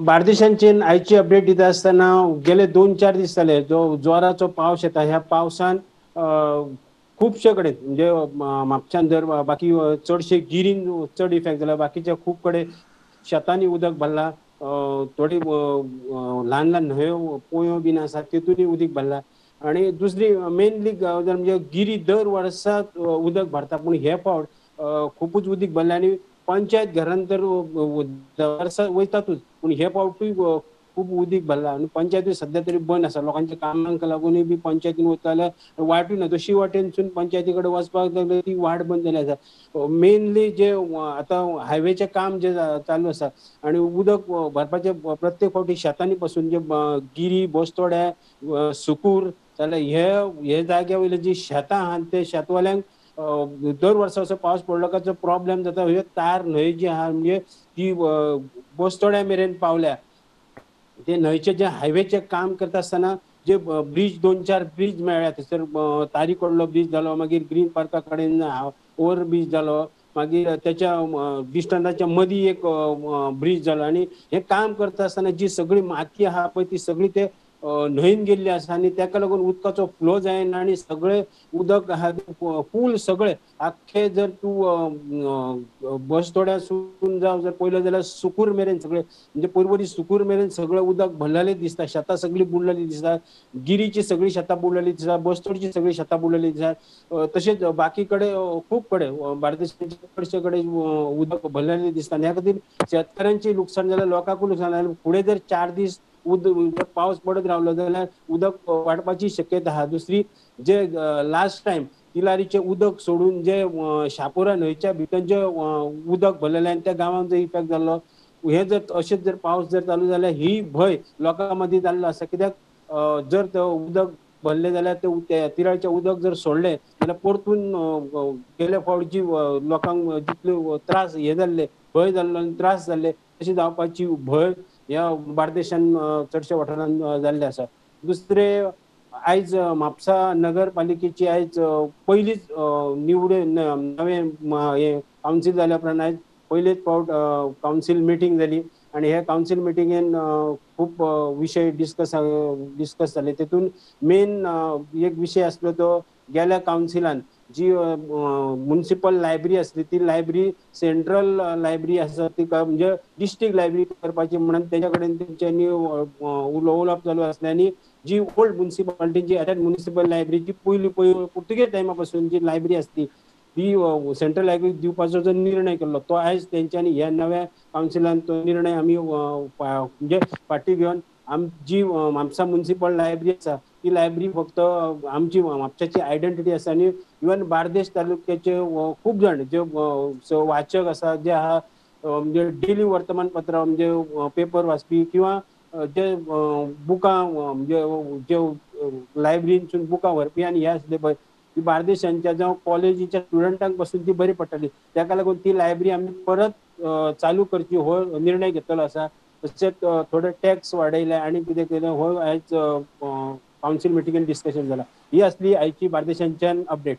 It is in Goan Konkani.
बार्देशांचे आयची अपडेट दिता आसतना गेले 2-4 दीस जाले जो जोराचो पावस येता, ह्या पावसान खुबशे कडेन म्हणजे म्हापशान जर बाकी चडशे गिरीन चड इफेक्ट जाला, बाकीच्या खूब कडेन शेतांनी उदक भरला, थोडी ल्हान ल्हान न्हंयो पोंयो बीन आसा तितूनय उदक भरला. आनी दुसरी मेनली म्हणजे गिरी दर वर्सा उदक भरता, पूण हे फावट खुबूच उदक भरलें आनी पंचायत घरान तर वर्सा वयतातूच, पूण हे फावटूय खूब उदीक भरला आनी पंचायतूय सद्या तरी बंद आसा. लोकांच्या कामांक लागूनय बी पंचायतीन वता जाल्यार वाटूय ना, तशी वाटेनसून पंचायती कडेन वचपाक लागले ती वाट बंद जाली आसा. मेनली जे आतां हायवेचें काम जे चालू आसा आनी उदक भरपाचे प्रत्येक फावटी शेतांनी पासून जे गिरी, बोस्तोड्या, सुकूर जाल्यार हे जाग्या वयले जी शेतां आहा ते शेतवाल्यांक दर वर्सा असो पावस पडलो काय जो प्रॉब्लेम जाता. ह्यो तार न्हंय जी आहा म्हणजे ती बोस्तोड्या मेरेन पावल्या, ते न्हंयचे जे हायवेचे काम करता आसतना जे ब्रीज 2-4 ब्रीज मेळ्ळ्या, थंयसर तारी कडलो ब्रीज जालो, मागीर ग्रीन पार्का कडेन ओवर ब्रीज जालो, मागीर त्याच्या डिस्टन्साच्या मदीं एक ब्रीज जालो. आनी हे काम करता आसतना जी सगळी माती आहा पळय ती सगळी ते न्हंयेन गेल्ली आसा आनी ताका लागून उदकाचो फ्लो जायना आनी सगळे उदक आहा फूल सगळे आख्खे जर तूं बसतोड्यासून जावं जर पळयलो जाल्यार सुकूर मेरेन सगळे म्हणजे पर्वरी सुकूर मेरेन सगळें उदक भरलेलें दिसता, शेतां सगळीं बुडलेली दिसता, गिरीची सगळीं शेतां बुडलेली दिसता, बसतोडची सगळीं शेतां बुडलेली दिसता. तशेंच बाकी कडेन खूब कडेन बार्देशाच्या चडशे कडेन उदक भरलेलें दिसता आनी ह्या खातीर शेतकऱ्यांचें लुकसाण जालें, लोकांकूय लुकसाण जालें. फुडें जर 4 दीस उदक पावस पडत रावलो जाल्यार उदक वाडपाची शक्यता आहा. दुसरी जे लास्ट टायम तिलारीचे उदक सोडून जे शापोरा न्हंयच्या भितर जे उदक भरलेलें आनी त्या गांवांत जो इफेक्ट जाल्लो, हे जर अशेंच जर पावस जर चालू जाल्यार ही भंय लोकां मदीं जाल्लो आसा. कित्याक जर ते उदक भरलें जाल्यार ते तिराळचें उदक जर सोडलें जाल्यार परतून गेले फावट जी लोकांक जितले त्रास हे जाल्ले, भंय जाल्लो आनी त्रास जाल्ले तशें जावपाची भंय ह्या बार्देशान चडश्या वाठारांत जाल्ले आसा. दुसरे आयज म्हापसा नगरपालिकेची आयज पयलीच निवडे नवे हे कावन्सील जाल्या उपरांत आयज पयलेच फावट कावन्सील मिटींग जाली आनी हे कावन्सील मिटिंगेन खूब विशय डिस्कस जाले. तेतून मेन एक विशय आसलो तो गेल्या कावन्सिलान जी म्युनिसिपल लायब्ररी आसली ती लायब्ररी सेंट्रल लायब्ररी आसा तिका म्हणजे डिस्ट्रिक्ट लायब्ररी करपाची म्हणून तेच्या कडेन तेंच्यांनी उलोवप चालू आसलें. आनी जी ओल्ड म्युनिसिपालिटी जी आतां म्युनिसिपल लायब्ररी जी पयली पुर्तुगेज टायमा पासून जी लायब्ररी आसली ती सेंट्रल लायब्ररी दिवपाचो जो निर्णय केल्लो तो आयज तेंच्यांनी ह्या नव्या कावन्सिलान तो निर्णय आमी म्हणजे फाटी घेवन जी म्हापसा म्युनिसिपल लायब्ररी आसा ती लायब्ररी फक्त आमची म्हापशाची आयडेंटिटी आसा आनी इवन बार्देश तालुक्याचे खूब जाण जे वाचक आसा जे आहा म्हणजे डेली वर्तमानपत्र म्हणजे पेपर वाचपी किंवा जे बुकां म्हणजे जे लायब्ररीनसून बुकां व्हरपी आनी हे आसले पळय ती बार्देशांच्या जावं कॉलेजीच्या स्टुडंटांक पासून ती बरी पडटाली. ताका लागून ती लायब्ररी आमी परत चालू करची हो निर्णय घेतलेलो आसा. तशेंच थोडे टॅक्स वाडयले आनी कितें केलें हो आयज कावन्सील मिटिंगेन डिस्कशन जाला. ही आसली आयची बार्देशांच्यान अपडेट.